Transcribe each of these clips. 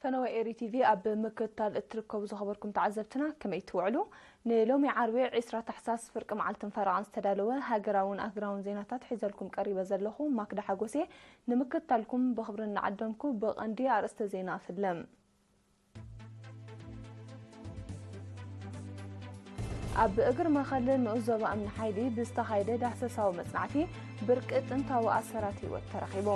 ፈነወ ኤሪ ቲቪ ኣብ ምክትታል እትርከቡ ዝኸበርኩም ተዓዘብትና ከመይ ትውዕሉ? ንሎሚ ዓርቢ ዕስራ ታሕሳስ ፍርቂ መዓልትን ፈረቓን ዝተዳለወ ሃገራውን ኣህጉራውን ዜናታት ሒዘልኩም ቀሪበ ዘለኹ ማክዳ ሓጎሴ። ንምክትታልኩም ብኽብሪ እናዓደምኩ ብቐንዲ ኣርእስተ ዜና እፍልም። ኣብ እግሪ መኸል ንኡስ ዞባ እምኒ ሓይሊ ብዝተኻየደ ዳህሰሳዊ መጽናዕቲ ብርቂ ጥንታዊ ኣሰራት ህይወት ተረኺቡ።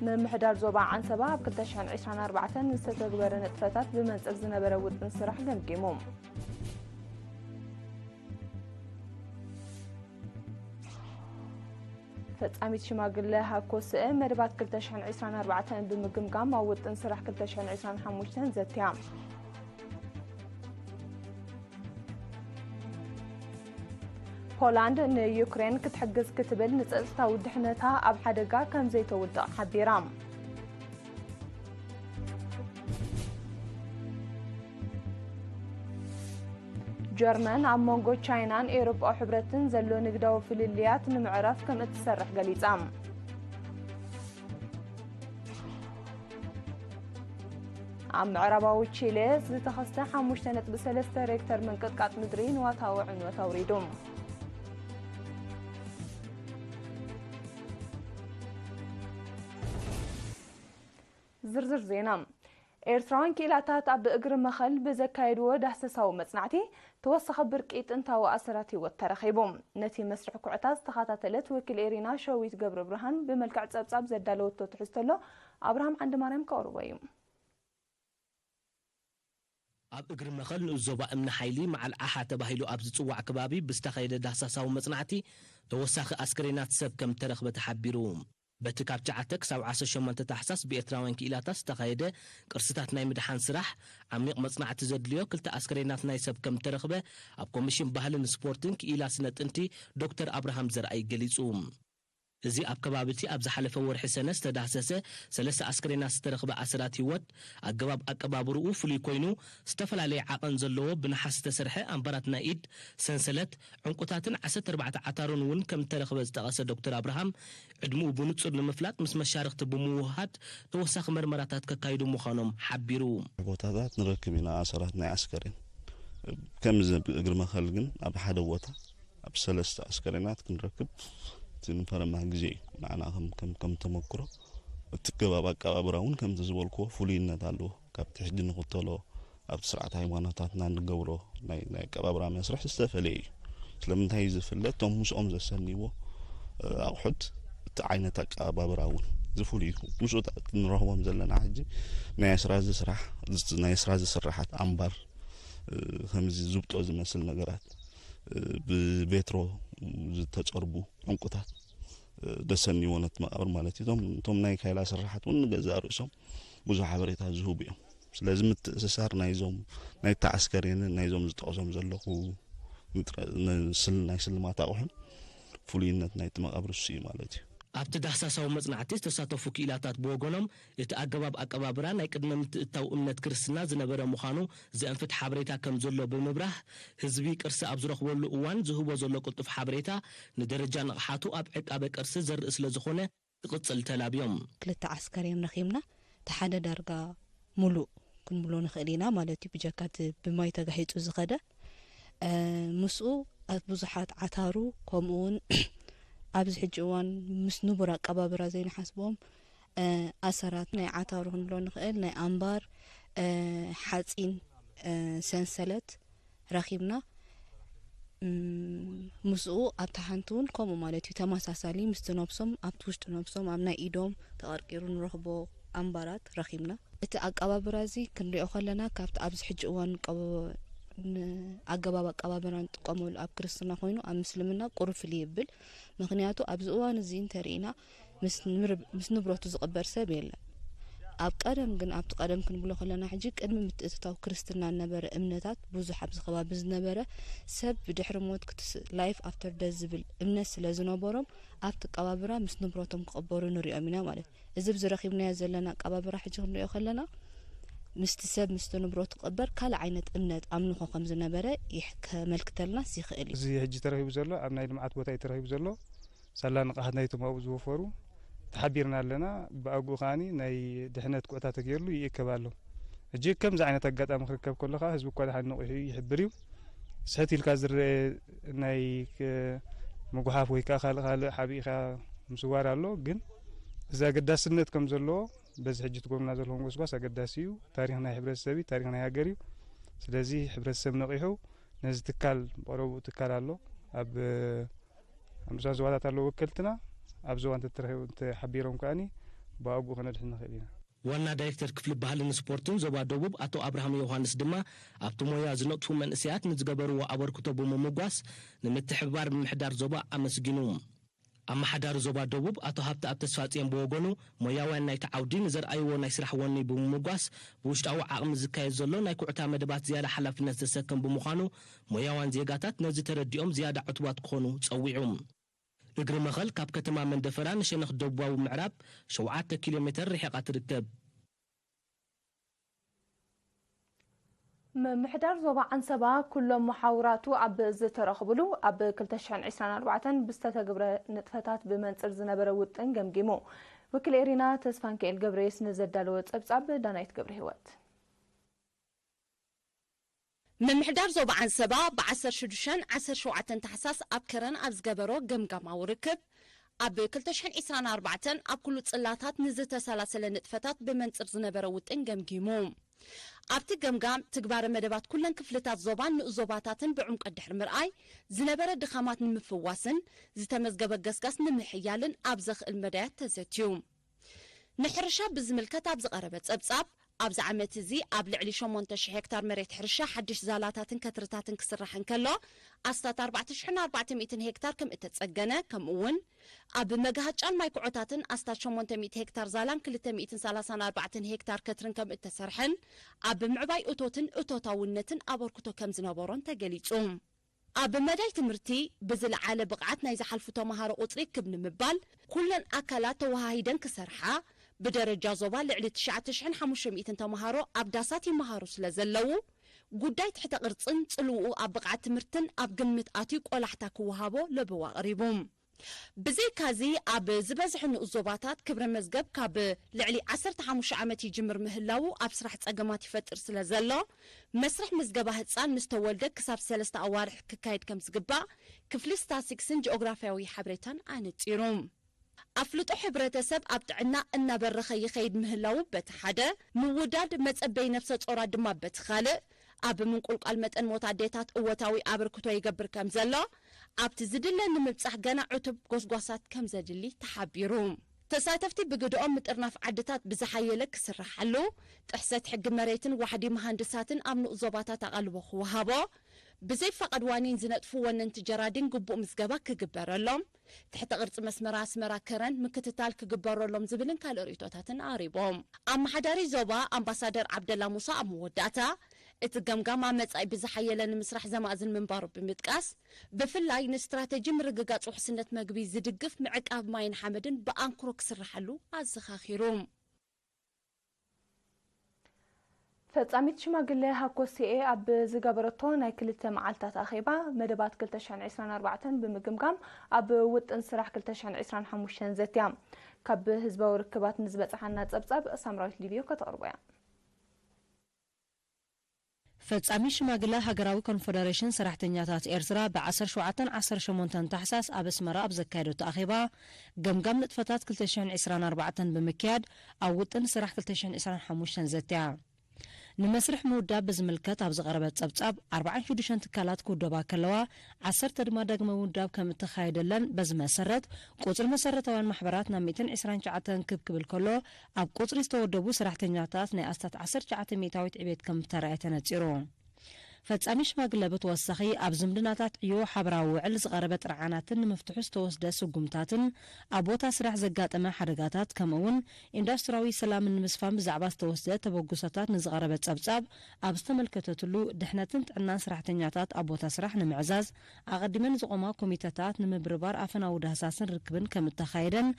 ምምሕዳር ዞባ ዓንሰባ ኣብ ክልተ ሽሕን ዕስራን ኣርባዕተን ዝተተግበረ ንጥፈታት ብመንጽር ዝነበረ ውጥን ስራሕ ገምጊሙ። ፈጻሚት ሽማግለ ሃኮ ስእ መደባት ክልተ ሽሕን ዕስራን ኣርባዕተን ብምግምጋም ኣብ ውጥን ስራሕ ክልተ ሽሕን ዕስራን ሓሙሽተን ዘትያ። ፖላንድ ንዩክሬን ክትሕግዝ ክትብል ንጸጥታዊ ድሕነታ ኣብ ሓደጋ ከም ዘይተውድቕ ሓቢራ። ጀርመን ኣብ መንጎ ቻይናን ኤውሮጳዊ ሕብረትን ዘሎ ንግዳዊ ፍልልያት ንምዕራፍ ከም እትሰርሕ ገሊጻ። ኣብ ምዕራባዊ ቺሌ ዝተኸስተ ሓሙሽተ ነጥቢ ሰለስተ ሬክተር ምንቅጥቃጥ ምድሪ ንዋታዊ ዕንወት ኣውሪዱ። ዝርዝር ዜና። ኤርትራውያን ክኢላታት ኣብ እግሪ መኸል ብዘካየድዎ ዳህሰሳዊ መጽናዕቲ፣ ተወሳኺ ብርቂ ጥንታዊ ኣሰራት ህይወት ተረኺቡ። ነቲ መስርሕ ኩዕታት ዝተኸታተለት ወኪል ኤሪና ሸዊት ገብረብርሃን ብመልክዕ ጸብጻብ ዘዳለወቶ ትሕዝቶ ኣሎ፣ ኣብርሃም ዓንደማርያም ከቕርቦ እዩ። ኣብ እግሪ መኸል ንኡስ ዞባ እምኒ ሓይሊ መዓል ዓሓ ተባሂሉ ኣብ ዝጽዋዕ ከባቢ ብዝተኻየደ ዳህሳሳዊ መጽናዕቲ፣ ተወሳኺ ኣስከሬናት ሰብ ከም እተረኽበ ተሓቢሩ። በቲ ካብ ትሽዓተ ክሳብ ዓሰርተ ሸሞንተ ታሕሳስ ብኤርትራውያን ክኢላታት ዝተኻየደ ቅርስታት ናይ ምድሓን ስራሕ፣ ዓሚቕ መጽናዕቲ ዘድልዮ ክልተ ኣስከሬናት ናይ ሰብ ከም እተረኽበ ኣብ ኮሚሽን ባህልን ስፖርትን ክኢላ ስነ ጥንቲ ዶክተር ኣብርሃም ዘርኣይ ገሊጹ። እዚ ኣብ ከባቢ እቲ ኣብ ዝሓለፈ ወርሒ ሰነ ዝተዳህሰሰ ሰለስተ ኣስከሬናት ዝተረኽበ ኣሰራት ህይወት፣ ኣገባብ ኣቀባብርኡ ፍሉይ ኮይኑ፣ ዝተፈላለየ ዓቐን ዘለዎ ብነሓስ ዝተሰርሐ ኣምባራት ናይ ኢድ፣ ሰንሰለት፣ ዕንቁታትን ዓሰርተ ኣርባዕተ ዓታሩን እውን ከም እተረኽበ ዝጠቐሰ ዶክተር ኣብርሃም፣ ዕድመኡ ብንጹር ንምፍላጥ ምስ መሻርኽቲ ብምውህሃድ ተወሳኺ መርመራታት ከካይዱ ምዃኖም ሓቢሩ። ቦታታት ንረክብ ኢና ኣሰራት ናይ ኣስከሬን። ከምዚ እግሪ መኸል ግን ኣብ ሓደ ቦታ ኣብ ሰለስተ ኣስከሬናት ክንረክብ እቲ ንፈረማ ግዜ እዩ። ንዓና ከም፣ ከም፣ ከም ተመክሮ እቲ ገባብ ኣቀባብራ እውን ከምቲ ዝበልክዎ ፍሉይነት ኣለዎ። ካብቲ ሕጂ ንኽተሎ ኣብቲ ስርዓት ሃይማኖታትና እንገብሮ ናይ፣ ናይ ኣቀባብራ መስርሕ ዝተፈለየ እዩ። ስለምንታይ እዩ ዝፍለ? እቶም ምስኦም ዘሰንይዎ፣ እ፣ ኣቑሑት እቲ ዓይነት ኣቀባብራ እውን ዝፍሉይ እዩ። ምስኡ ታ-፣ ንረኽቦም ዘለና ሕጂ ናይ ኣስራዚ ስራሕ፣ ናይ ኣስራዚ ስራሓት ኣምባር፣ እ፣ ከምዚ ዝብጦ ዝመስል ነገራት፣ እ፣ ብቤትሮ ዝተጸርቡ ዕንቁታት፣ እ፣ ደሰንይዎ ነቲ መቓብር ማለት እዩ። እቶም፣ እቶም ናይ ካይላ ስራሓት እውን ንገዛእ ርእሶም ብዙሕ ሓበሬታ ዝህቡ እዮም። ስለዚ ምትእስሳር ናይዞም፣ ናይቲ ኣስከሬንን ናይዞም ዝጠቕሶም ዘለኹ ንጥረ-፣ ን-፣ ስል-፣ ናይ ስልማት ኣቑሑን ፍሉይነት ናይቲ መቓብር እሱ እዩ ማለት እዩ። ኣብቲ ዳህሳሳዊ መጽናዕቲ ዝተሳተፉ ክኢላታት ብወገኖም፣ እቲ ኣገባብ ኣቀባብራ ናይ ቅድመ ምትእትታው እምነት ክርስትና ዝነበረ ምዃኑ ዘእንፍት ሓበሬታ ከም ዘሎ ብምብራህ፣ ህዝቢ ቅርሲ ኣብ ዝረኽበሉ እዋን ዝህቦ ዘሎ ቅልጡፍ ሓበሬታ ንደረጃ ንቕሓቱ ኣብ ዕቃበ ቅርሲ ዘርኢ ስለ ዝኾነ ክቕጽል ተላብዮም። ክልተ ኣስከሬን ረኺብና፣ እቲ ሓደ ዳርጋ ሙሉእ ክንብሎ ንኽእል ኢና ማለት እዩ፣ ብጀካ እቲ ብማይ ተጋሂጹ ዝኸደ። እ፣ ምስኡ ኣብ ብዙሓት ዓታሩ፣ ከምኡ እውን ኣብዚ ሕጂ እዋን ምስ ንቡር ኣቀባብራ ዘይንሓስቦም፣ እ፣ ኣሰራት ናይ ዓታሩ ክንብሎ ንኽእል፣ ናይ ኣምባር፣ እ፣ ሓጺን፣ እ፣ ሰንሰለት ረኺብና። እም፣ ምስኡ ኣብታ ሓንቲ እውን ከምኡ ማለት እዩ፣ ተመሳሳሊ ምስቲ ነብሶም፣ ኣብቲ ውሽጢ ነብሶም፣ ኣብ ናይ ኢዶም ተቐርቂሩ ንረኽቦ ኣምባራት ረኺብና። እቲ ኣቀባብራ እዚ ክንሪኦ ከለና፣ ካብቲ ኣብዚ ሕጂ እዋን ቀ-፣ ን-፣ ኣገባብ ኣቀባብራ ንጥቀመሉ ኣብ ክርስትና ኮይኑ፣ ኣብ ምስልምና ቁሩብ ፍልይ ይብል። ምኽንያቱ ኣብዚ እዋን እዚ እንተርኢና፣ ምስ ንብር-፣ ምስ ንብረቱ ዝቕበር ሰብ የለን። ኣብ ቀደም ግን፣ ኣብቲ ቀደም ክንብሎ ከለና፣ ሕጂ ቅድሚ ምትእትታው ክርስትና ዝነበረ እምነታት፣ ብዙሕ ኣብዚ ከባቢ ዝነበረ ሰብ ብድሕሪ ሞት ክትስ-፣ ላይፍ ኣፍተር ደዝ ዝብል እምነት ስለ ዝነበሮም፣ ኣብቲ ኣቀባብራ ምስ ንብረቶም ክቕበሩ ንሪኦም ኢና ማለት እዩ። እዚ ኣብዚ ረኺብናዮ ዘለና ኣቀባብራ ሕጂ ክንሪኦ ከለና፣ ምስቲ ሰብ ምስቲ ንብረቱ ክቕበር ካልእ ዓይነት እምነት ኣምልኾ ከም ዝነበረ ይሕ-፣ ከመልክተልናስ ይኽእል እዩ። እዚ ሕጂ ተረኺቡ ዘሎ ኣብ ናይ ልምዓት ቦታ እዩ ተረኺቡ ዘሎ። ሳላ ንቕሓት ናይቶም ኣብኡ ዝወፈሩ ተሓቢርና ኣለና። ብኣግኡ ከዓኒ ናይ ድሕነት ኩዕታ ተገይርሉ ይእከብ ኣሎ። ሕጂ ከምዚ ዓይነት ኣጋጣሚ ክርከብ ከሎ ከዓ ህዝቢ እኳ ደሓን ነቒሑ ይሕብር እዩ። ስሕት ኢልካ ዝረአ ናይ ክ-፣ ምጉሓፍ ወይ ከዓ ካልእ ካልእ ሓቢእካ ምስዋር ኣሎ። ግን እዚ ኣገዳስነት ከም ዘለዎ በዚ ሕጂ ትገብሩና ዘለኹም ጎስጓስ ኣገዳሲ እዩ። ታሪኽ ናይ ሕብረተሰብ እዩ፣ ታሪኽ ናይ ሃገር እዩ። ስለዚ ሕብረተሰብ ነቒሑ ነዚ ትካል፣ ብቐረብኡ ትካል ኣሎ፣ ኣብ ኣብ ንኡሳን ዞባታት ኣለዉ ወከልትና፣ ኣብ ዞባ እንተተረኺቡ፣ እንተሓቢሮም ከኣኒ ብኣግኡ ከነድሕን ንኽእል ኢና። ዋና ዳይሬክተር ክፍሊ ባህልን ስፖርትን ዞባ ደቡብ ኣቶ ኣብርሃም ዮሃንስ ድማ ኣብቲ ሞያ ዝነጥፉ መንእሰያት ንዝገበርዎ ኣበርክቶ ብምምጓስ፣ ንምትሕብባር ምምሕዳር ዞባ ኣመስጊኑ። ኣመሓዳሪ ዞባ ደቡብ ኣቶ ሃብተኣብ ተስፋጽዮን ብወገኑ፣ ሞያውያን ናይቲ ዓውዲ ንዘርኣይዎ ናይ ስራሕ ወኒ ብምምጓስ፣ ብውሽጣዊ ዓቕሚ ዝካየድ ዘሎ ናይ ኩዕታ መደባት ዝያዳ ሓላፍነት ዘሰክም ብምዃኑ፣ ሞያውያን ዜጋታት ነዚ ተረዲኦም ዝያዳ ዕቱባት ክኾኑ ጸዊዑ። እግሪ መኸል ካብ ከተማ መንደፈራ ንሸነኽ ደቡባዊ ምዕራብ ሸውዓተ ኪሎ ሜተር ርሒቓ ትርከብ። ምምሕዳር ዞባ ዓንሰባ ኩሎም መሓውራቱ ኣብ ዝተረኽብሉ ኣብ ክልተ ሽሕን ዕስራን ኣርባዕተን ብዝተተግብረ ንጥፈታት ብመንጽር ዝነበረ ውጥን ገምጊሙ። ወኪል ኤሪና ተስፋንክኤል ገብረየስ ንዘዳለወ ጸብጻብ ዳናይት ገብረ ህይወት። ምምሕዳር ዞባ ዓንሰባ ብ ዓሰርተ ሽዱሽተን ዓሰርተ ሸውዓተን ታሕሳስ ኣብ ከረን ኣብ ዝገበሮ ገምጋማዊ ርክብ፣ ኣብ ክልተ ሽሕን ዕስራን ኣርባዕተን ኣብ ኩሉ ጽላታት ንዝተሰላሰለ ንጥፈታት ብመንጽር ዝነበረ ውጥን ገምጊሙ። ኣብቲ ገምጋም፣ ትግባረ መደባት ኩለን ክፍልታት ዞባን ንኡስ ዞባታትን ብዕምቀት ድሕሪ ምርኣይ፣ ዝነበረ ድኻማት ንምፍዋስን ዝተመዝገበ ገስጋስ ንምሕያልን ኣብ ዘኽእል መዳያት ተዘትዩ። ንሕርሻ ብዝምልከት ኣብ ዝቐረበ ጸብጻብ፣ ኣብዚ ዓመት እዚ ኣብ ልዕሊ ሸሞንተ ሽሕ ሄክታር መሬት ሕርሻ ሓድሽ ዛላታትን ከትርታትን ክስራሕ እንከሎ፣ ኣስታት ኣርባዕተ ሽሕን ኣርባዕተ ሚእትን ሄክታር ከም እተጸገነ፣ ከምኡ'ውን ኣብ መግሃጫን ማይ ኩዖታትን ኣስታት ሸሞንተ ሚእቲ ሄክታር ዛላን ክልተ ሚእትን ሰላሳን ኣርባዕተን ሄክታር ከትርን ከም እተሰርሐን፣ ኣብ ምዕባይ እቶትን እቶታውነትን ኣበርክቶ ከም ዝነበሮን ተገሊጹ። ኣብ መዳይ ትምህርቲ ብዝለዓለ ብቕዓት ናይ ዝሓልፉ ተምሃሮ ቁጽሪ ክብ ንምባል፣ ኩለን ኣካላት ተወሃሂደን ክሰርሓ፣ ብደረጃ ዞባ ልዕሊ ትሽዓተ ሽሕን ሓሙሽተ ሚእትን ተምሃሮ ኣብ ዳሳት ይመሃሩ ስለ ዘለዉ፣ ጉዳይ ትሕተ ቅርጽን ጽልውኡ ኣብ ብቕዓት ትምህርትን ኣብ ግምት ኣትዩ ቆላሕታ ክወሃቦ ለበዋ ኣቕሪቡ። ብዘይካዚ፣ ኣብ ዝበዝሐ ንኡስ ዞባታት ክብረ መዝገብ ካብ ልዕሊ ዓሰርተ ሓሙሽተ ዓመት ይጅምር ምህላዉ ኣብ ስራሕ ጸገማት ይፈጥር ስለ ዘሎ፣ መስርሕ ምዝገባ ህጻን ምስ ተወልደ ክሳብ ሰለስተ ኣዋርሕ ክካየድ ከም ዝግባእ ክፍሊ ስታስቲክስን ጂኦግራፍያዊ ሓበሬታን ኣነጺሩ። ኣፍልጦ ሕብረተሰብ ኣብ ጥዕና እናበረኸ ይኸይድ ምህላዉ በቲ ሓደ፣ ምውዳድ መጸበይ ነፍሰ ጾራት ድማ በቲ ካልእ፣ ኣብ ምንቁልቋል መጠን ሞት ኣዴታት እወታዊ ኣበርክቶ ይገብር ከም ዘሎ፣ ኣብቲ ዝድለ ንምብጻሕ ገና ዕቱብ ጎስጓሳት ከም ዘድሊ ተሓቢሩ። ተሳተፍቲ ብግደኦም፣ ምጥርናፍ ዓድታት ብዝሓየለ ክስርሓሉ፣ ጥሕሰት ሕጊ መሬትን ዋሕዲ መሃንድሳትን ኣብ ንኡስ ዞባታት ኣቓልቦ ክወሃቦ፣ ብዘይ ፈቓድ ዋኒን ዝነጥፉ ወነንቲ ጀራዲን ግቡእ ምዝገባ ክግበረሎም፣ ትሕተ ቅርጺ መስመር ኣስመራ ከረን ምክትታል ክግበረሎም ዝብልን ካልእ ርእይቶታትን ኣቕሪቦም። ኣመሓዳሪ ዞባ ኣምባሳደር ዓብደላ ሙሳ ኣብ መወዳእታ፣ እቲ ገምጋም ኣብ መጻኢ ብዝሓየለ ንምስራሕ ዘማእዝን ምንባሩ ብምጥቃስ፣ ብፍላይ ንስትራተጂ ምርግጋጽ ውሕስነት መግቢ ዝድግፍ ምዕቃብ ማይን ሓመድን ብኣንክሮ ክስርሓሉ ኣዘኻኺሩ። ፈጻሚት ሽማግለ ሃኮ ሲኤ ኣብ ዝገበረቶ ናይ ክልተ መዓልታት ኣኼባ፣ መደባት ክልተ ሽሕን ዕስራን ኣርባዕተን ብምግምጋም፣ ኣብ ውጥን ስራሕ ክልተ ሽሕን ዕስራን ሓሙሽተን ዘትያ። ካብ ህዝባዊ ርክባት ንዝበጽሓና ጸብጻብ ሳምራዊት ሊብዮ ከተቕርቦ እያ። ፈጻሚ ሽማግለ ሃገራዊ ኮንፈደሬሽን ሰራሕተኛታት ኤርትራ ብ ዓሰርተ ሸውዓተን ዓሰርተ ሸሞንተን ታሕሳስ ኣብ ኣስመራ ኣብ ዘካየደቶ ኣኼባ፣ ገምጋም ንጥፈታት ክልተ ሽሕን ዕስራን ኣርባዕተን ብምክያድ፣ ኣብ ውጥን ስራሕ ክልተ ሽሕን ዕስራን ሓሙሽተን ዘትያ። ንመስርሕ ምውዳብ ብዝምልከት ኣብ ዝቐረበ ጸብጻብ፣ ኣርብዓን ሽዱሽተን ትካላት ክውደባ ከለዋ፣ ዓሰርተ ድማ ዳግመ ምውዳብ ከም እተኻየደለን፣ በዚ መሰረት፣ ቁጽሪ መሰረታውያን ማሕበራት ናብ ሚእትን ዕስራን ትሽዓተን ክብ ክብል ከሎ፣ ኣብ ቁጽሪ ዝተወደቡ ሰራሕተኛታት ናይ ኣስታት ዓሰርተ ትሽዓተ ሚእታዊት ዕቤት ከም እተራእየ ተነጺሩ። ፈጻሚ ሽማግለ ብተወሳኺ፣ ኣብ ዝምድናታት ዕዮ ሓበራዊ ውዕል ዝቐረበ ጥርዓናትን ንምፍትሑ ዝተወስደ ስጉምታትን፣ ኣብ ቦታ ስራሕ ዘጋጠመ ሓደጋታት፣ ከምኡ'ውን ኢንዱስትሪያዊ ሰላም ንምስፋን ብዛዕባ ዝተወስደ ተበግሶታት ንዝቐረበ ጸብጻብ ኣብ ዝተመልከተትሉ፣ ድሕነትን ጥዕናን ሰራሕተኛታት ኣብ ቦታ ስራሕ ንምዕዛዝ ኣቐዲመን ዝቖማ ኮሚተታት ንምብርባር ኣፈናዊ ዳህሳስን ርክብን ከም እተኻየደን፣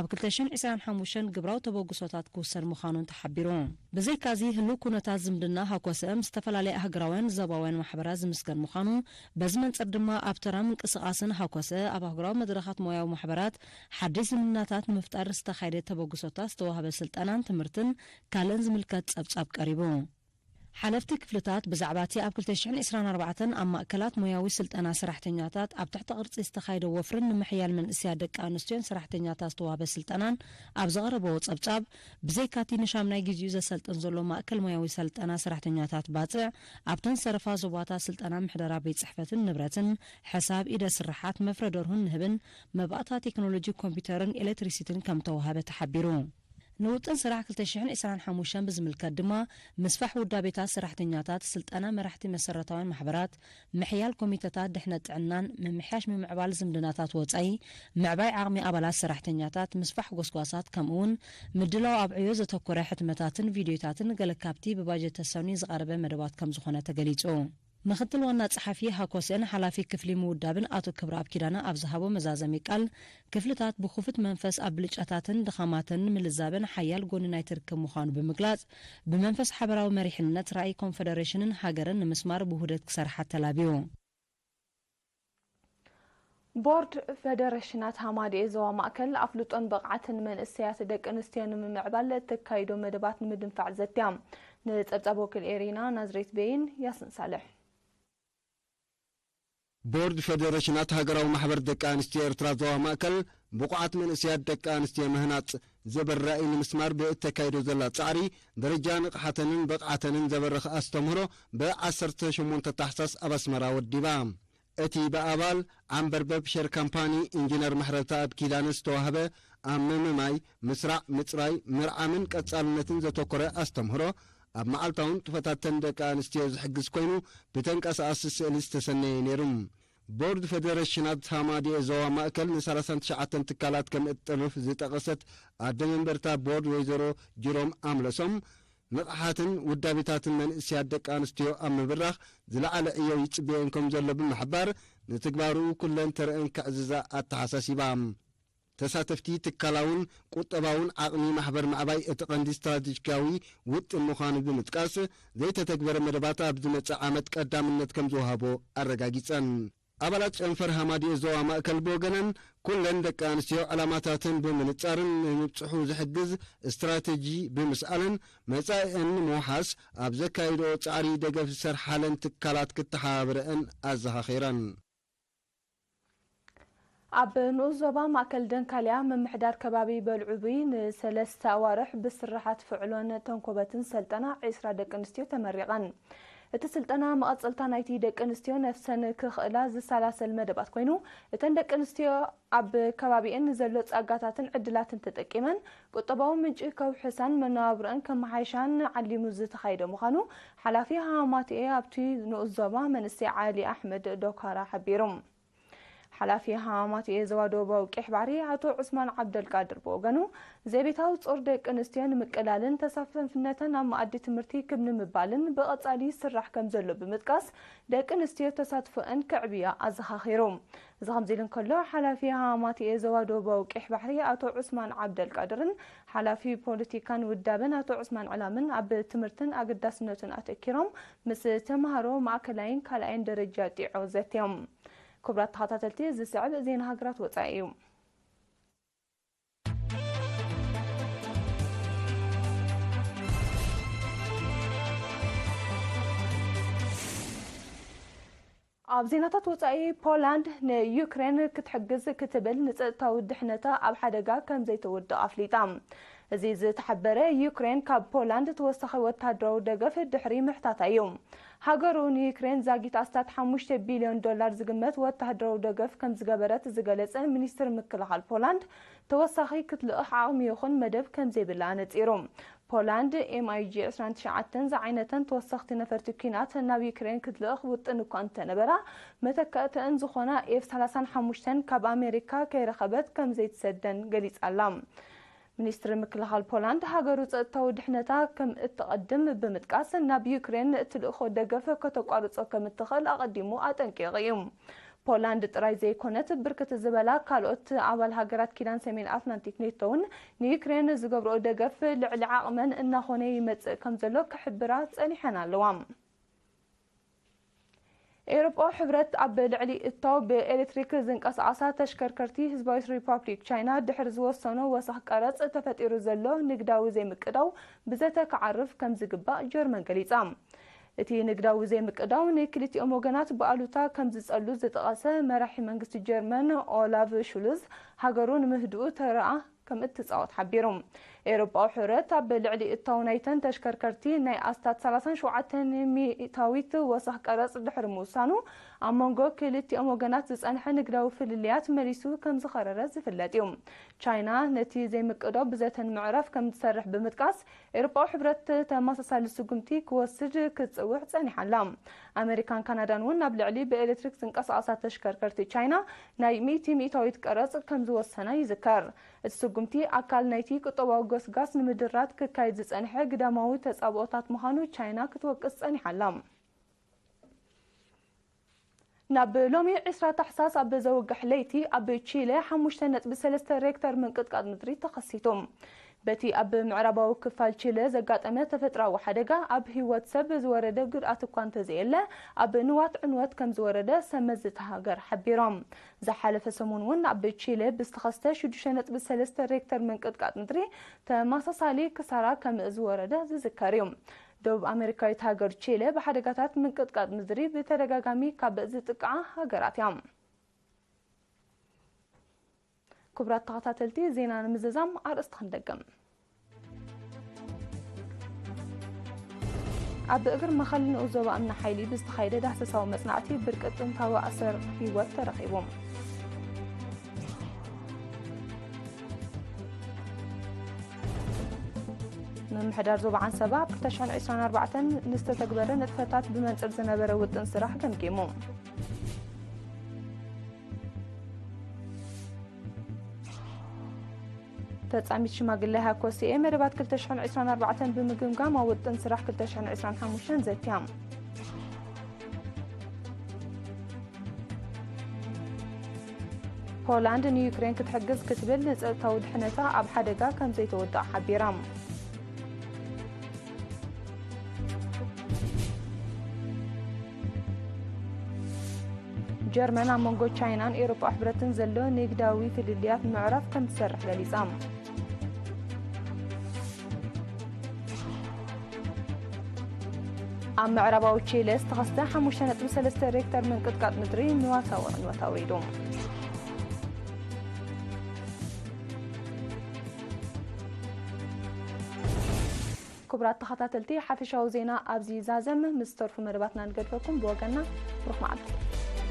ኣብ ክልተ ሽሕን ዕስራን ሓሙሽተን ግብራዊ ተበግሶታት ክውሰድ ምዃኑን ተሓቢሩ። ብዘይካዚ፣ ህሉው ኩነታት ዝምድና ሃኮሰ ምስ ዝተፈላለያ ኣህጉራውያን ዘባ ሞያውያን ማሕበራት ዝምስገን ምዃኑ፣ በዚ መንጽር ድማ ኣብ ተራ ምንቅስቓስን ሃኮሰ ኣብ ኣህጉራዊ መድረኻት ሞያዊ ማሕበራት ሓድሽ ዝምድናታት ንምፍጣር ዝተኻየደ ተበግሶታት ዝተዋህበ ስልጠናን ትምህርትን ካልእን ዝምልከት ጸብጻብ ቀሪቡ። ሓለፍቲ ክፍልታት ብዛዕባ እቲ ኣብ ክልተ ሽሕን ዕስራን ኣርባዕተን ኣብ ማእከላት ሞያዊ ስልጠና ሰራሕተኛታት ኣብ ትሕቲ ቅርጺ ዝተኻየደ ወፍርን ንምሕያል መንእሰያት ደቂ ኣንስትዮን ሰራሕተኛታት ዝተዋህበ ስልጠናን ኣብ ዘቕረበዎ ጸብጻብ፣ ብዘይካቲ ንሻምናይ ግዜኡ ዘሰልጥን ዘሎ ማእከል ሞያዊ ሰልጠና ሰራሕተኛታት ባጽዕ፣ ኣብተን ዝተረፋ ዞባታት ስልጠና ምሕደራ ቤት ጽሕፈትን ንብረትን፣ ሕሳብ፣ ኢደ ስርሓት፣ መፍረ ደርሁን ንህብን፣ መባእታ ቴክኖሎጂ ኮምፒውተርን ኤሌክትሪሲቲን ከም ተዋህበ ተሓቢሩ። ንውጥን ስራሕ ክልተ ሽሕን ዕስራን ሓሙሽተን ብዝምልከት ድማ፣ ምስፋሕ ውዳቤታት ሰራሕተኛታት፣ ስልጠና መራሕቲ መሰረታውያን ማሕበራት፣ ምሕያል ኮሚተታት ድሕነት ጥዕናን ምምሕያሽ ምምዕባል ዝምድናታት ወጻኢ፣ ምዕባይ ዓቕሚ ኣባላት ሰራሕተኛታት፣ ምስፋሕ ጎስጓሳት፣ ከምኡውን ምድላው ኣብ ዕዮ ዘተኮረ ሕትመታትን ቪድዮታትን ገለ ካብቲ ብባጀት ተሰንዩ ዝቐረበ መደባት ከም ዝኾነ ተገሊጹ። ምኽትል ዋና ጸሓፊ ሃኮሰን ሓላፊ ክፍሊ ምውዳብን ኣቶ ክብረኣብ ኪዳነ ኣብ ዝሃቦ መዛዘሚ ቃል፣ ክፍልታት ብኽፉት መንፈስ ኣብ ብልጫታትን ድኻማትን ንምልዛብን ሓያል ጎኒ ናይቲ ርክብ ምዃኑ ብምግላጽ፣ ብመንፈስ ሓበራዊ መሪሕነት ራእይ ኮንፈደሬሽንን ሃገርን ንምስማር ብውህደት ክሰርሓ ተላብዩ። ቦርድ ፈደረሽናት ሃማድኤ ዞባ ማእከል ኣፍልጦን ብቕዓትን መንእሰያት ደቂ ኣንስትዮ ንምምዕባል እተካይዶ መደባት ንምድንፋዕ ዘትያ። ንጸብጻብ ወኪል ኤሪና ናዝሬት ቤይን ያስን ሳልሕ። ቦርድ ፈደረሽናት ሃገራዊ ማሕበር ደቂ ኣንስትዮ ኤርትራ ዞባ ማእከል ብቑዓት መንእሰያት ደቂ ኣንስትዮ ምህናጽ ዝብል ራእይ ንምስማር ብእተካይዶ ዘላ ጻዕሪ፣ ደረጃ ንቕሓተንን ብቕዓተንን ዘበርኽ ኣስተምህሮ ብ ዓሰርተ ሸሞንተ ታሕሳስ ኣብ ኣስመራ ወዲባ። እቲ ብኣባል ዓንበርበብ ሸር ካምፓኒ ኢንጂነር ምሕረተኣብ ኪዳነ ዝተዋህበ ኣብ ምምማይ፣ ምስራዕ፣ ምጽራይ፣ ምርዓምን ቀጻልነትን ዘተኮረ ኣስተምህሮ፣ ኣብ መዓልታዊ ንጥፈታተን ደቂ ኣንስትዮ ዝሕግዝ ኮይኑ፣ ብተንቀሳቓሲ ስእሊ ዝተሰነየ ነይሩ። ቦርድ ፈደረሽናት ሃማድኤ ዞባ ማእከል ን ሰላሳን ትሽዓተን ትካላት ከም እትጥርንፍ ዝጠቐሰት ኣደ መንበርታ ቦርድ ወይዘሮ ጅሮም ኣምለሶም፣ ንቕሓትን ውዳቤታትን መንእሰያት ደቂ ኣንስትዮ ኣብ ምብራኽ ዝለዓለ ዕዮ ይጽበየን ከም ዘሎ ብምሕባር፣ ንትግባሩ ኩለን ተረአን ክዕዝዛ ኣተሓሳሲባ። ተሳተፍቲ፣ ትካላውን ቁጠባውን ዓቕሚ ማሕበር ምዕባይ እቲ ቀንዲ ስትራቴጂካዊ ውጥን ምዃኑ ብምጥቃስ፣ ዘይተተግበረ መደባት ኣብ ዝመጽእ ዓመት ቀዳምነት ከም ዝወሃቦ ኣረጋጊጸን። ኣባላት ጨንፈር ሃማድኤ ዞባ ማእከል ብወገነን፣ ኩለን ደቂ ኣንስትዮ ዕላማታተን ብምንጻርን ንምብጽሑ ዝሕግዝ ስትራተጂ ብምስኣለን፣ መጻኢአን ንምውሓስ ኣብ ዘካይድኦ ጻዕሪ ደገፍ ዝሰርሓለን ትካላት ክተሓባብረአን ኣዘኻኺረን። ኣብ ንኡስ ዞባ ማእከል ደንካልያ ምምሕዳር ከባቢ በልዑቢ ንሰለስተ ኣዋርሕ ብስርሓት ፍዕሎን ተንኮበትን ሰልጠና ዕስራ ደቂ ኣንስትዮ ተመሪቐን። እቲ ስልጠና መቐጸልታ ናይቲ ደቂ ኣንስትዮ ነፍሰን ክኽእላ ዝሰላሰል መደባት ኮይኑ፣ እተን ደቂ ኣንስትዮ ኣብ ከባቢኤን ንዘሎ ጸጋታትን ዕድላትን ተጠቂመን ቁጠባዊ ምንጪ ከውሕሳን መነባብሮኣን ከመሓይሻን ዓሊሙ ዝተኻየደ ምዃኑ ሓላፊ ሃማትኤ ኣብቲ ንኡስ ዞባ መንእሰይ ዓሊ ኣሕመድ ዶካራ ሓቢሩ። ሓላፊ ሃማማት የዘዋ ዶባዊ ቀይሕ ባሕሪ ኣቶ ዑስማን ዓብደልቃድር ብወገኑ፣ ዘቤታዊ ጾር ደቂ ኣንስትዮ ንምቅላልን ተሳታፍነተን ኣብ መኣዲ ትምህርቲ ክብ ንምባልን ብቐጻሊ ይስራሕ ከም ዘሎ ብምጥቃስ፣ ደቂ ኣንስትዮ ተሳትፎአን ከዕብያ ኣዘኻኺሩ። እዚ ከምዚ ኢሉ እንከሎ፣ ሓላፊ ሃማማት የዘዋ ዶባዊ ቀይሕ ባሕሪ ኣቶ ዑስማን ዓብደልቃድርን ሓላፊ ፖለቲካን ውዳበን ኣቶ ዑስማን ዕላምን ኣብ ትምህርትን ኣገዳስነቱን ኣተኪሮም ምስ ተምሃሮ ማእከላይን ካልኣይን ደረጃ ጢዖ ዘትዮም። ክቡራት ተኸታተልቲ፣ እዚ ዝስዕብ ዜና ሃገራት ወጻኢ እዩ። ኣብ ዜናታት ወጻኢ፣ ፖላንድ ንዩክሬን ክትሕግዝ ክትብል ንጸጥታዊ ድሕነታ ኣብ ሓደጋ ከም ዘይተውድቕ ኣፍሊጣ። እዚ ዝተሓበረ፣ ዩክሬን ካብ ፖላንድ ተወሳኺ ወተሃደራዊ ደገፍ ድሕሪ ምሕታታ እዩ። ሃገሩ ንዩክሬን ዛጊት ኣስታት ሓሙሽተ ቢልዮን ዶላር ዝግመት ወተሃደራዊ ደገፍ ከም ዝገበረት ዝገለጸ ሚኒስትሪ ምክልኻል ፖላንድ፣ ተወሳኺ ክትልእኽ ዓቕሚ ይኹን መደብ ከም ዘይብላ ኣነጺሩ። ፖላንድ ኤም ኣይ ጂ ዕስራን ትሽዓተን ዝዓይነተን ተወሰኽቲ ነፈርቲ ኲናት ናብ ዩክሬን ክትልእኽ ውጥን እኳ እንተነበራ፣ መተካእተአን ዝኾና ኤፍ ሰላሳን ሓሙሽተን ካብ ኣሜሪካ ከይረኸበት ከም ዘይትሰደን ገሊጻ ኣላ። ሚኒስትሪ ምክልኻል ፖላንድ፣ ሃገሩ ጸጥታዊ ድሕነታ ከም እተቐድም ብምጥቃስ፣ ናብ ዩክሬን እትልእኾ ደገፍ ከተቋርጾ ከም እትኽእል ኣቐዲሙ ኣጠንቂቑ እዩ። ፖላንድ ጥራይ ዘይኮነት፣ ብርክት ዝበላ ካልኦት ኣባል ሃገራት ኪዳን ሰሜን ኣትላንቲክ ኔቶ እውን ንዩክሬን ዝገብርኦ ደገፍ ልዕሊ ዓቕመን እናኾነ ይመጽእ ከም ዘሎ ክሕብራ ጸኒሐን ኣለዋ። ኤውሮጳዊ ሕብረት ኣብ ልዕሊ እታው ብኤሌክትሪክ ዝንቀሳቐሳ ተሽከርከርቲ ህዝባዊት ሪፓብሊክ ቻይና ድሕሪ ዝወሰኖ ወሰኽ ቀረጽ ተፈጢሩ ዘሎ ንግዳዊ ዘይምቅዳው ብዘተ ክዓርፍ ከም ዝግባእ ጀርመን ገሊጻ። እቲ ንግዳዊ ዘይምቅዳው ንክልቲኦም ወገናት ብኣሉታ ከም ዝጸሉ ዝጠቐሰ መራሒ መንግስቲ ጀርመን ኦላፍ ሹልዝ፣ ሃገሩ ንምህድኡ ተረኣ ከም እትጻወት ሓቢሩ። ኤውሮጳዊ ሕብረት ኣብ ልዕሊ እታው ናይተን ተሽከርከርቲ ናይ ኣስታት ሰላሳን ሸውዓተን ሚእታዊት ወሰኽ ቀረጽ ድሕሪ ምውሳኑ፣ ኣብ መንጎ ክልቲኦም ወገናት ዝጸንሐ ንግዳዊ ፍልልያት መሊሱ ከም ዝኸረረ ዝፍለጥ እዩ። ቻይና ነቲ ዘይምቅዳው ብዘተን ምዕራፍ ከም ትሰርሕ ብምጥቃስ፣ ኤውሮጳዊ ሕብረት ተመሳሳሊ ስጉምቲ ክወስድ ክትጽውዕ ጸኒሓ ኣላ። ኣመሪካን ካናዳን እውን ኣብ ልዕሊ ብኤሌክትሪክ ዝንቀሳቐሳ ተሽከርከርቲ ቻይና ናይ ሚእቲ ሚእታዊት ቀረጽ ከም ዝወሰና ይዝከር። እቲ ስጉምቲ ኣካል ናይቲ ቁጠባዊ ገስጋስ ንምድራት ክካየድ ዝጸንሐ ግዳማዊ ተጻብኦታት ምዃኑ ቻይና ክትወቅስ ጸኒሓ ኣላ። ናብ ሎሚ ዕስራ ታሕሳስ ኣብ ዘወግሕ ለይቲ ኣብ ቺለ ሓሙሽተ ነጥቢ ሰለስተ ሬክተር ምንቅጥቃጥ ምድሪ ተኸሲቱ። በቲ ኣብ ምዕራባዊ ክፋል ቺለ ዘጋጠመ ተፈጥራዊ ሓደጋ ኣብ ህይወት ሰብ ዝወረደ ጉድኣት እኳ እንተዘየለ፣ ኣብ ንዋት ዕንወት ከም ዝወረደ ሰብ መዚ እታ ሃገር ሓቢሮም። ዝሓለፈ ሰሙን እውን ኣብ ቺለ ብዝተኸስተ ሽዱሽተ ነጥቢ ሰለስተ ሬክተር ምንቅጥቃጥ ምድሪ ተመሳሳሊ ክሳራ ከም ዝወረደ ዝዝከር እዩ። ደቡብ ኣሜሪካዊት ሃገር ቺለ ብሓደጋታት ምንቅጥቃጥ ምድሪ ብተደጋጋሚ ካብ ዝጥቅዓ ሃገራት እያ። ክቡራት ተኸታተልቲ፣ ዜና ንምዝዛም ኣርእስቲ ክንደግም። ኣብ እግር መኸል ንኡስ ዞባ እምኒ ሓይሊ ብዝተኻየደ ዳህሰሳዊ መጽናዕቲ ብርቂ ጥንታዊ ኣሰር ህይወት ተረኺቡ። ምምሕዳር ዞባ ዓንሰባ ኣብ ክልተ ሽሕን ዕስራን ኣርባዕተን ንዝተተግበረ ንጥፈታት ብመንጽር ዝነበረ ውጥን ስራሕ ገምጊሙ። ፈጻሚት ሽማግለ ሃኮ ሲኤ መደባት ክልተ ሽሕን ዕስራን ኣርባዕተን ብምግምጋም ኣብ ውጥን ስራሕ ክልተ ሽሕን ዕስራን ሓሙሽተን ዘትያ። ፖላንድ ንዩክሬን ክትሕግዝ ክትብል ንጸጥታዊ ድሕነታ ኣብ ሓደጋ ከም ዘይተወድኣ ሓቢራ። ጀርመን ኣብ መንጎ ቻይናን ኤውሮጳ ሕብረትን ዘሎ ንግዳዊ ፍልልያት ምዕራፍ ከም ትሰርሕ ገሊጻ። ኣብ ምዕራባዊ ቺለ ዝተኸስተ ሓሙሽተ ነጥቢ ሰለስተ ሬክተር ምንቅጥቃጥ ምድሪ ንዋታዊ ዕንወት ኣውሪዱ። ክቡራት ተኸታተልቲ፣ ሓፈሻዊ ዜና ኣብዚ ይዛዘም። ምስ ዝተርፉ መደባትና ንገድፈኩም። ብወገንና ብሩኽ መዓልቲ።